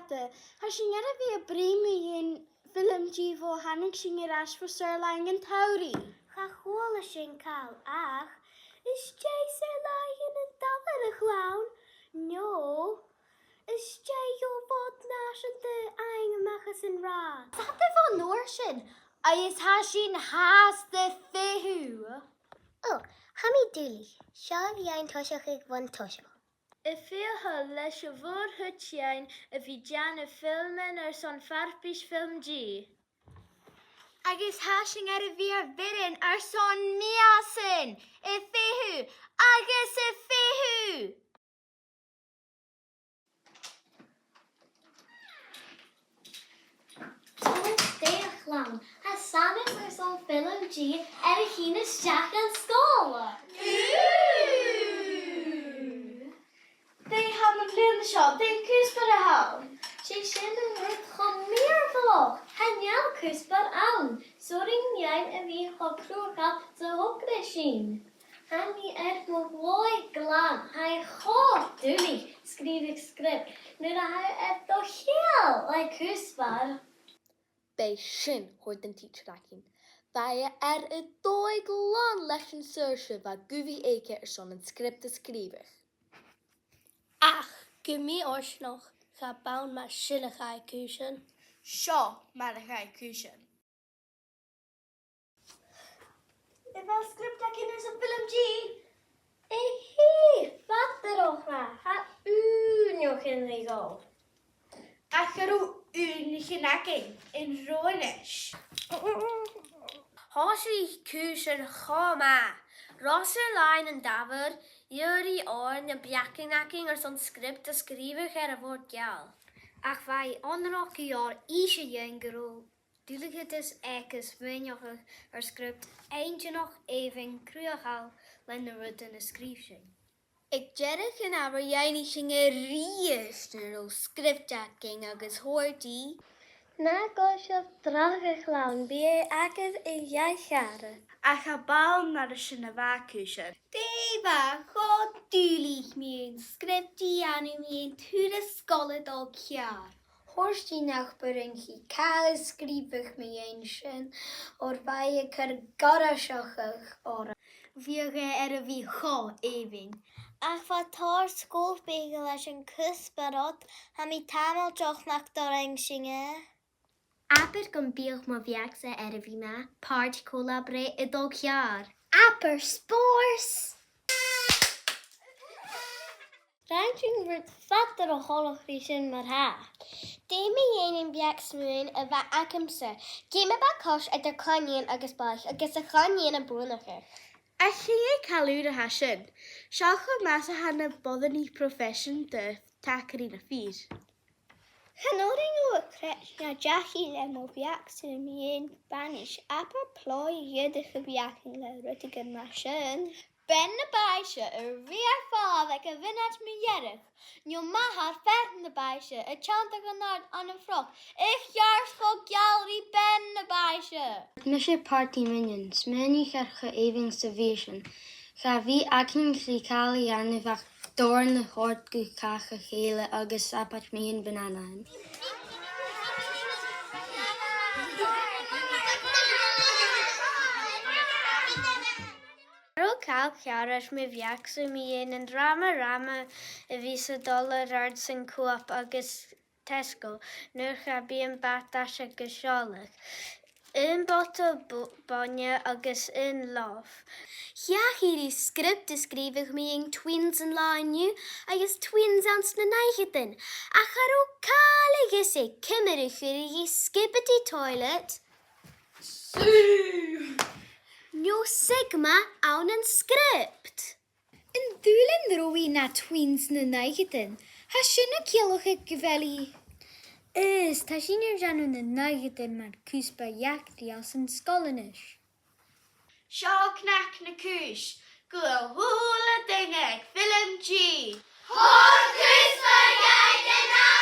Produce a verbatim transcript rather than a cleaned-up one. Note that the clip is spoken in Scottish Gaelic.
Tha sinn air a bhith a' bruidhinn mu dheidhinn FilmG bho thàinig sinn air ais bho Saor-làithean an t-samhraidh. Cha chuala sinn càil ach, is dè Saor-làithean an t-samhraidh, a chlann? No, is dè Mhòd Nàiseanta Fhaighinn a-mach às an Rathad? Fada bhon uair sin, agus tha sinn fhathast a' feitheamh. Ò, tha mi duilich. Seo a' bhith an toiseach aig bhon toiseach. A' feitheamh leis a' mhòr-chuid againn a bhith a' dèanamh filmean airson farpais FilmG. Agus tha sinn air a bhith air bhioran airson mìosan, a' feitheamh agus a' feitheamh. Tòisichidh sinn a' chlann. Tha Sanas airson FilmG air a thighinn a-steach dhan sgoil. Dè th' ann am bliadhna seo? Dè an cuspair a th' ann? 'S e sin an rud cho mìorbhaileach. Chan eil cuspair ann. 'S urrainn dhuinn a bhith cho cruthachail 's a thogras sinn. Tha mi air mo dhòigh glan, tha e cho duilich sgrìobhadh sgriobt nuair a tha thu air do cheangal le cuspair. B' e sin, thuirt an tidsear againn. Bha e air a dhòigh glan leis an saorsa a bha gu bhith aige airson an sgriobt a sgrìobhadh. Ach gu mì-fhortanach, cha b' ann mar sin a chaidh cùisean. Seo mar a chaidh cùisean. A bheil sgriobt againn airson FilmG? Ehee, fada ro thric, tha ùine againn ri dhol. Ach cha robh ùine againn an-dràsta a-nis. Thòisich cùisean cho math. Ros air làithean an t-samhraidh, dh'iarr i oirnn na beachdan againn airson sgriobt a sgrìobhadh air a' bhòrd-geal. Ach bha e onarach gu leòr innse dhuinn gun robh duilgheadas aige smaoineachadh air sgriobt inntinneach, èibhinn, cruthachail leis na rudan a sgrìobh sinn. Aig deireadh an t-samhraidh dh'fhaighnich sinn a-rithist an robh sgriobt againn agus thuirt i, "Na gabh sibh dragh, a chlann, bidh e agaibh a dh'aithghearr." Ach cha b' ann mar sin a bha cùisean. Dè bha cho duilich mun sgriobt a dhèanamh mun turas sgoile a' dol ceàrr? Thuirt i nach b' urrainn dhi càil a sgrìobhadh mu dheidhinn sin, oir bha i a' cur goireasachadh oirnn. Bhiodh e air a bhith cho èibhinn. Ach bha tòrr sgòp aige leis a' chuspair ud, tha mi taingeil nach do rinn sinn e. Abair gum biodh mo bheachd-sa air a bhith math, pàrtaidh co-là-breith a' dol ceàrr. Abair spòrs! Rinn sinn rud fada ro thoileach ri sin mar-thà. Dè mu dheidhinn am beachd-smuain a bh' agamsa? Geama a bha a' cois eadar clann-nighean agus balaich agus a' chlann-nighean a' buannachadh. Ach chan e càil ùr a tha sin. Seo cho math 's a tha na boireannaich proifeiseanta a' tachairt na fir. Chan urrainn dhomh a chreids na deachaidh le mo bheachd-sa mu dheidhinn banais, abair plòigh dhìreach a bhith againn le rudeigin mar sin. Bean na bainnse a' ruith air falbh aig a' mhionaid mu dheireadh, no màthair fear na bainnse a' tionndadh an-àird ann am froc, a cheart cho geal ri bean na bainnse. Mise pàrtaidh mhionaidean, smaoinich air cho èibhinn 's a bha sin. Cha bhi againn ri càil a dhèanamh ach dorn a thoirt gu càch a chèile agus sabaid mìon bananathan. Cha robh càil ceàrr air mo bheachd-sa mu dheidhinn an dràma ràma a bhios a' dol air adhart san Co-op agus Tesco nuair cha bhi am bàta-aiseig a' seòladh. Aon botal bo-, bainne agus aon lobh. Dh'fhaodadh sgriobt a sgrìobhadh mu dheidhinn twins an latha an-diugh agus twins anns na naochadan, ach cha robh càil a dh'fhios aig ciamar a chuireadh i Skibidi Toilet, Sue, no Sigma ann an sgriobt. An dùil an robh i na twins nan naochadan? Tha sin a' ciallachadh gu bheil i. Is, tha sinn air dèanamh nan naochadan mar chuspair eachdraidheil san sgoil a-nis. Seo cnag na cùis, gu a h-uile duine aig FilmG. Thoir cuspair dha na